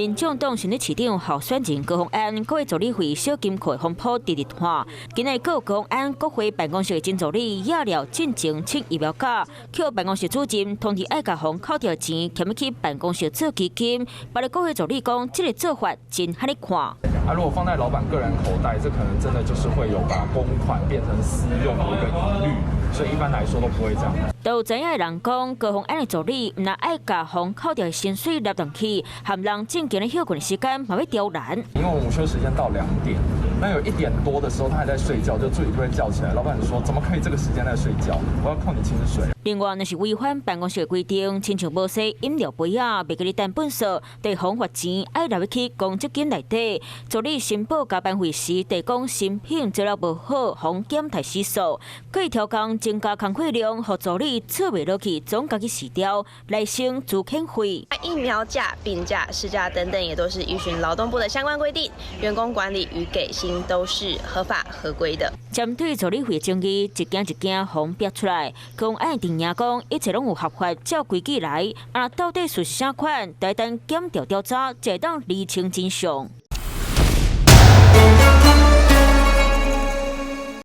民眾黨新竹市長候選人高虹安，閣助理費小金庫風波直直看。今日閣有高虹安國會辦公室的前助理掖了進前請疫苗假，予辦公室主任通知愛共予扣掉錢，儉去辦公室做基金。別个國會助理講，這个做法真予你看。啊，如果放在老闆個人口袋，這可能真的就是會有把公款變成私用的一個疑慮，所以一般來說都不會這樣。都有知影的人講，高虹安的助理毋但愛共予扣掉薪水納轉去，含人正經咧歇睏時間嘛欲刁難。因為我午休時間到2點，那有1點多的時候，他還在睡覺，就助理就會叫起來。老闆說：怎麼可以這個時間在睡覺？我要扣你薪水。另外，若是違反辦公室規定，親像無洗飲料杯仔，袂記咧擲糞埽，得予罰錢，愛納入去公積金內底。助理申報加班費時，提講新品做了無好，予檢提申訴，閣調工增加工課量，予助理做袂落去，總共家己辭掉來省資遣費。疫苗假、病假、事假等等，也都是依循勞動部的相關規定，員工管理與給薪都是合法合規的。針對助理費爭議，一件一件予逼出來，高虹安陣營講一切攏有合法，照規矩來。啊，到底是啥款，得等檢調調查，才會當釐清真相。